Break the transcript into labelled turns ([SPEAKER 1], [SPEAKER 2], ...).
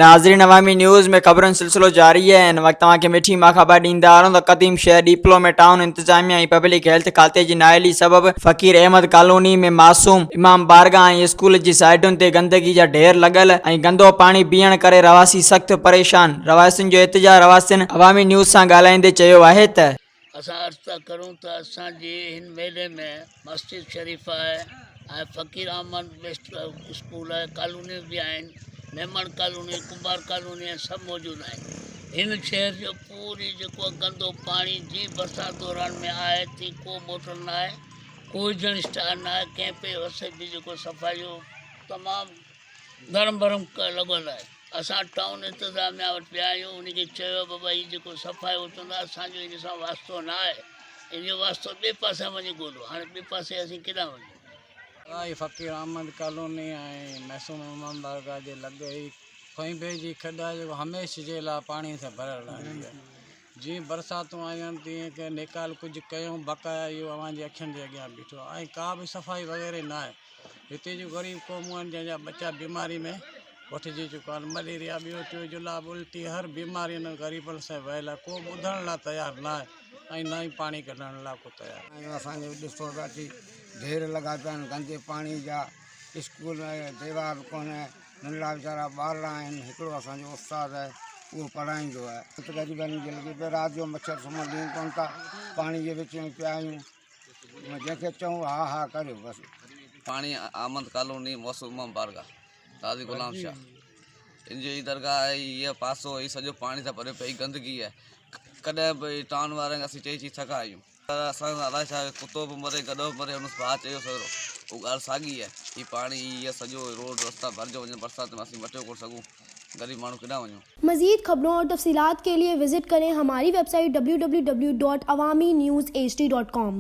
[SPEAKER 1] ناظرين عوامي نيوز ۾ خبرن سلسلو جاري آهي هن وقت توهان کي مٺي مان خبر ڏيندا هلون ته قديم شهر ڏيپلو ۾ ٽائون انتظاميا ۽ پبلڪ هيلٿ کاتي جي نااهلي سبب فقير احمد ڪالوني ۾ معصوم امام بارگاهه ۽ اسڪول جي سائيڊن تي گندگي جا ڍير لڳل ۽ گندو پاڻي بيهڻ ڪري رهواسي سخت پريشان رهواسين جو احتجاج رهواسين عوامي نيوز سان ڳالهائيندي چيو آهي ته.
[SPEAKER 2] اسان عرض ٿا ڪرون ته اسان جي هن ميلي ۾ مسجد شريف آهي ۽ فقير احمد ويسٽ اسڪول آهي ڪالونيون به آهن ميمڻ ڪالوني ڪنڀار ڪالوني ۽ سڀ موجود آهن هن شهر جو پوري جيڪو گندو پاڻي جي برسات دوران ۾ آهي ٿي ڪو موٽر نه آهي ڪوئي جڻ اسٽار نه آهي ڪنهن پي وسي به جيڪو صفائي جو تمام گرم برم لڳل آهي اسان ٽائون انتظاميا وٽ ويا آهيون ان کي چيو بابا هي جيڪو صفائي اتندا اسان جو ان سان واسطو نه آهي ان جو واسطو ٻئي پاسي وڃي ڳولو هاڻي ٻئي پاسي اسين ڪيڏانهن وڃون.
[SPEAKER 3] هي فقير احمد ڪالوني ۽ معصوم امام بارگاهه جي لڳ هي کهنبي جي کڏ آهي جيڪو هميشھ جي لاء پاڻي سان ڀريل رهندي آهي جيئن برساتون آيون آهن تيئن ڪنهن نيڪال ڪجهه ڪيون بقايا اهو اوهان جي اکين جي اڳيان بيٺو آهي ۽ ڪا به صفائي وغيره نه آهي هتي جون غريب قومون آهن جنهن جا ٻچا بيماري ۾ وٺجي چڪا آهن مليريا ٻيو ٽيو جلاب الٽي هر بيماري انهن غريبن سان ويل آهي ڪو ٻڌڻ لاء تيار نه آهي ۽ نه ئي پاڻي ڪڍڻ لاء ڪو تيار آهي.
[SPEAKER 4] اسان جو ڏسو ته اچي ڍير لڳا پيا آهن گندي پاڻي جا اسڪول ديوار به ڪونهي ننڍڙا ويچارا ٻارڙا آهن هڪڙو اسان جو استاد آهي اهو پڙهائيندو آهي غريبن جي لڳي پيو رات جو مڇر سمهڻ ڏين ڪونه ٿا پاڻي جي وچ ۾ پيا آهيون جنهن کي چئون ها ها ڪريو بس.
[SPEAKER 5] پاڻي آمد ڪالوني موصوف امام بارگاهه قاضي غلام شاهه ان جو هي درگاهه آهي هي پاسو هي سڄو پاڻي سان ڀريو پيو هي گندگي آهي ڪڏهن به ٽائون وارن کي اسين چئي چئي ٿڪا آهيون پر اسان سان الائي ڇا ڪتو به مري گڏهه به مري ان ڀاء چيو سهرو اها ڳالهه ساڳي آهي هي پاڻي هي سڄو روڊ رستا ڀرجو وڃن برسات ۾ اسين مٽيو ڪونه سگهون غريب ماڻهو ڪيڏانهن وڃون.
[SPEAKER 6] مزيد خبرون اور تفصيلات کے لئے وزٽ کرين ھماري web site www.awamiNewsHD.com.